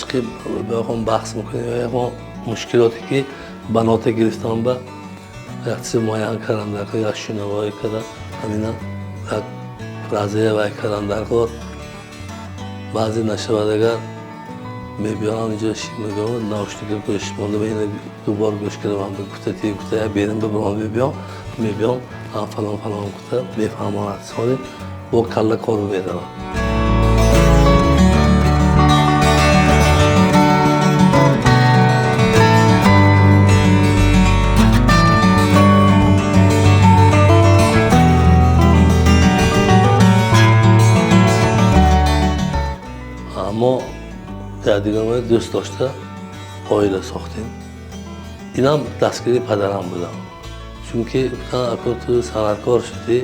Мусиқӣ ба ягон баҳс мекунем ё ягон мушкилоте ки ба нота гирифтан ба як чизи муайян кардан дар кор, як шунавоӣ кардан, ҳамина як фразая вай кардан дар кор. Баъзе нашавад агар мебиёрам инҷо мегӯям наушника гӯш монда ба ина дубор гӯш кардам гуфта ти гуфта я берим бибиром мебиём мебиём фалон фалон гуфта мефаҳмонад соли бо калла кор меравад. Мо якдигарро дӯст дошта оила сохтем. Инам дастгирии падарам будам. Чунки гуфтанд ако ту санъаткор шудӣ,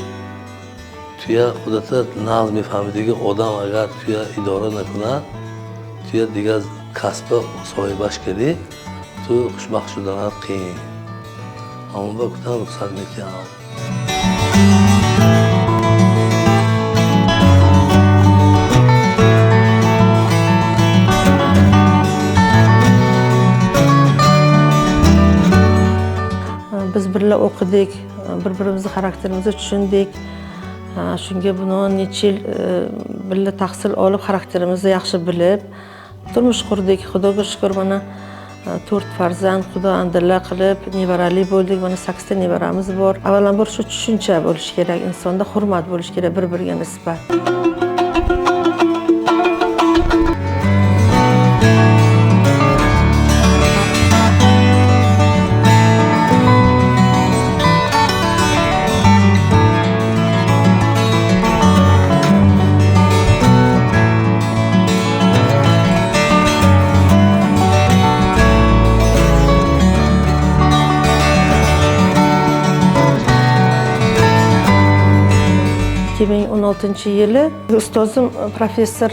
туя худата нағз мефаҳмӣ, дига одам агар туя идора накунад, туя дигар касба соҳибаш кардӣ, ту хушбахт шуданат қиин. Аммо ба гуфтан рухсат медиҳам. Biz birga o'qidik, bir-birimizni xarakterimizni tushundik. Shunga binoan necha yil birga tahsil olib, xarakterimizni yaxshi bilib, turmush qurdik. Xudoga shukr, mana 4 farzand Xudo andilla qilib, nevarali bo'ldik. Mana 8 ta nevaramiz bor. Avvalambor shu tushuncha bo'lishi kerak, insonda hurmat bo'lishi kerak bir-biriga nisbat. Yili ustozim professor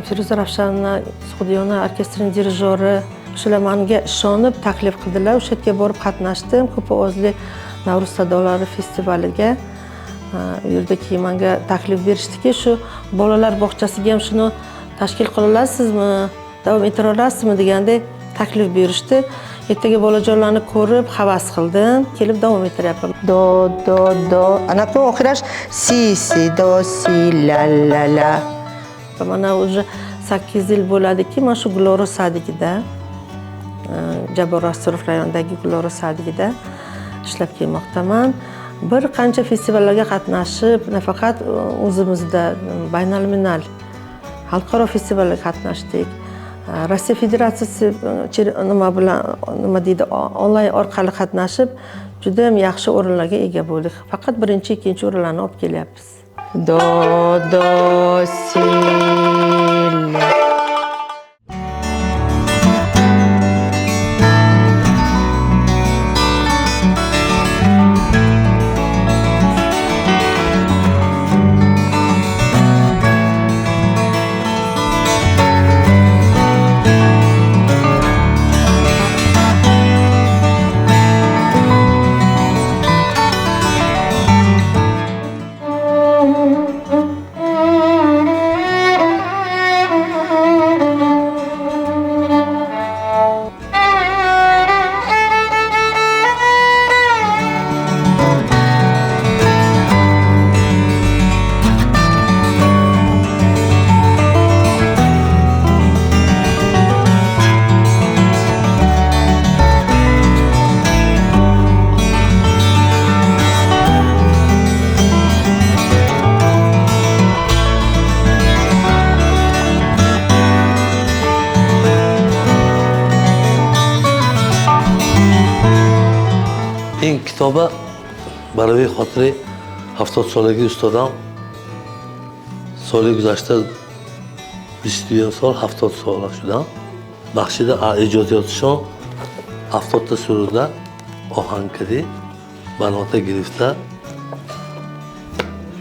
Feruza Ravshanovna Sug'diyona orkestrining dirijori o'shalar menga ishonib taklif qildilar. O'sha yerga borib qatnashdim. Ko'p ovozli Navruz sadolari festivaliga. U yerda keyin menga taklif berishdiki, shu bolalar bog'chasiga ham shuni tashkil qila olasizmi, davom ettira olasizmi degandek taklif berishdi. Ertaga bolajonlarni ko'rib havas qildim, kelib davom ettiryapman. Do do do, anaqa oxirash si si do si la la la. Mana уже 8 yil bo'ladiki, mana shu Gulora sadigida, Jabbor Rasulov rayonidagi Gulora sadigida ishlab kelmoqdaman. Bir qancha festivallarga qatnashib, nafaqat o'zimizda, baynalminal xalqaro festivallarga qatnashdik. Rossiya Federatsiyasi nima bilan nima deydi, onlayn orqali qatnashib, juda ham yaxshi o'rinlarga ega bo'ldik. Faqat birinchi, ikkinchi o'rinlarni olib kelyapmiz. Do do si la. Ин китоба барои хотири 70 солагии устодам соли гузашта 21 сол 70 сола шудам. Бахшида эҷодиётишон 70 та суруда оҳанг кардӣ, ба нота гирифта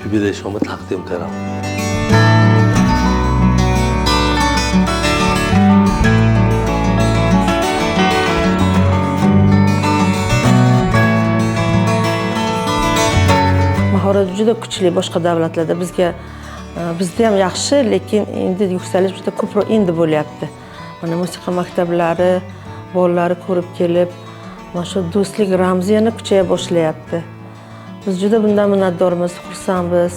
юбилейшонро тақдим кардам. Mahorat juda kuchli boshqa davlatlarda bizga bizda ham yaxshi, lekin endi yuksalish juda ko'proq endi bo'lyapti. Mana musiqa maktablari bolalari ko'rib kelib, mana shu do'stlik ramzi yana kuchaya boshlayapti. Biz juda bundan minnatdormiz, xursandmiz.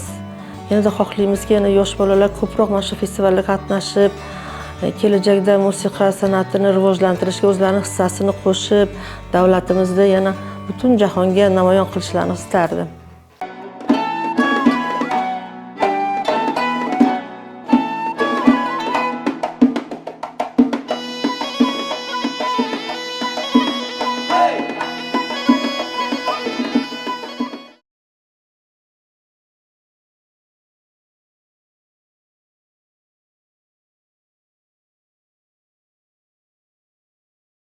Yanada xohlaymizki, yana yosh bolalar ko'proq mana shu festivalga qatnashib, kelajakda musiqa san'atini rivojlantirishga o'zlarini hissasini qo'shib, davlatimizda yana butun jahonga namoyon qilishlarini istardim.